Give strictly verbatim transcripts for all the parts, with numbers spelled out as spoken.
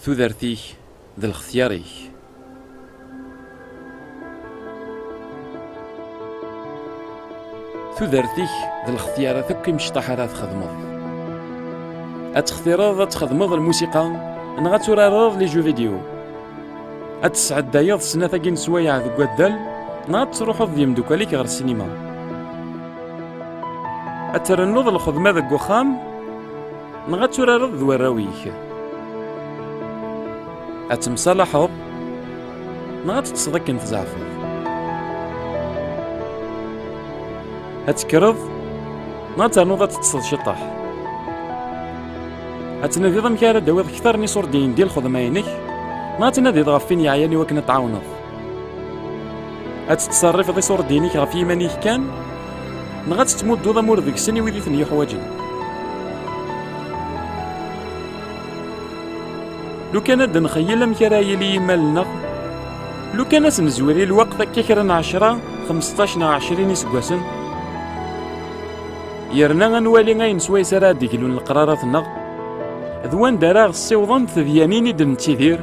Tudert-ik d lextyar-ik. Tudert-ik d lextyarat akk imecṭaḥ ara txedmeḍ. Ad textireḍ ad txedmeḍ lmusiqa neɣ ad turareḍ les jeux vidéo. Ad tesɛeddayeḍ snat-agi n sswayeɛ deg waddal neɣ ad truḥeḍ d yemdukkal-ik ɣer ssinima. Ad trennuḍ lxedma deg uxxam neɣ ad turareḍ d warraw-ik. Ad temsalaḥeḍ neɣ ad teṭṭseḍ akken tzeɛfeḍ. Ad tekkreḍ neɣ ad ternuḍ ad teṭṭseḍ ciṭṭaḥ. Ad tnadiḍ amek ara d-tawiḍ kter n iṣurdiyen di lxedma-inek neɣ ad tnadiḍ ɣef win yeɛyan i wakken ad t-tɛawneḍ. Ad tettṣerrifeḍ iṣurdiyen-ik ɣef yiman-ik kan neɣ ad tettmudduḍ amur deg-sen i wid i ten-yuḥwaǧen. Lukan ad nxeyyel amek ara yili yimal-nneɣ, lukan ad s-nezwir i lweqt akka kra n ɛecra, xemseṭṭac neɣ ɛecrin iseggasen, yerna ad nwali ayen swayes ara d-glun leqrarat-nneɣ d wanda ara ɣ-ssiwḍen tedyanin i d-nettidir.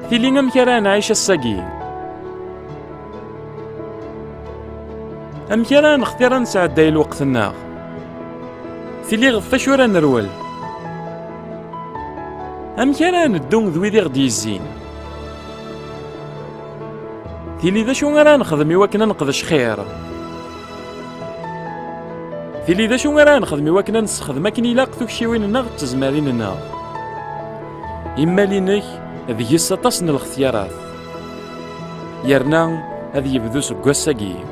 Tili amek ara nɛic ass-agi? Amek ara nextir ad nesɛedday lweqt-nneɣ? Tili ɣef wacu ara nerwel? Amek ara neddu d wid i ɣ-d-yezzin? Tili d acu ara nexdem i wakken ad neqdec xir? Tili d acu ara nexdem i wakken ad nessexdem akken ilaq tukciwin-nneɣ d tezmarin-nneɣ? Imal-inek deg-s aṭas n lextyarat, yerna ad yebdu seg wass-agi.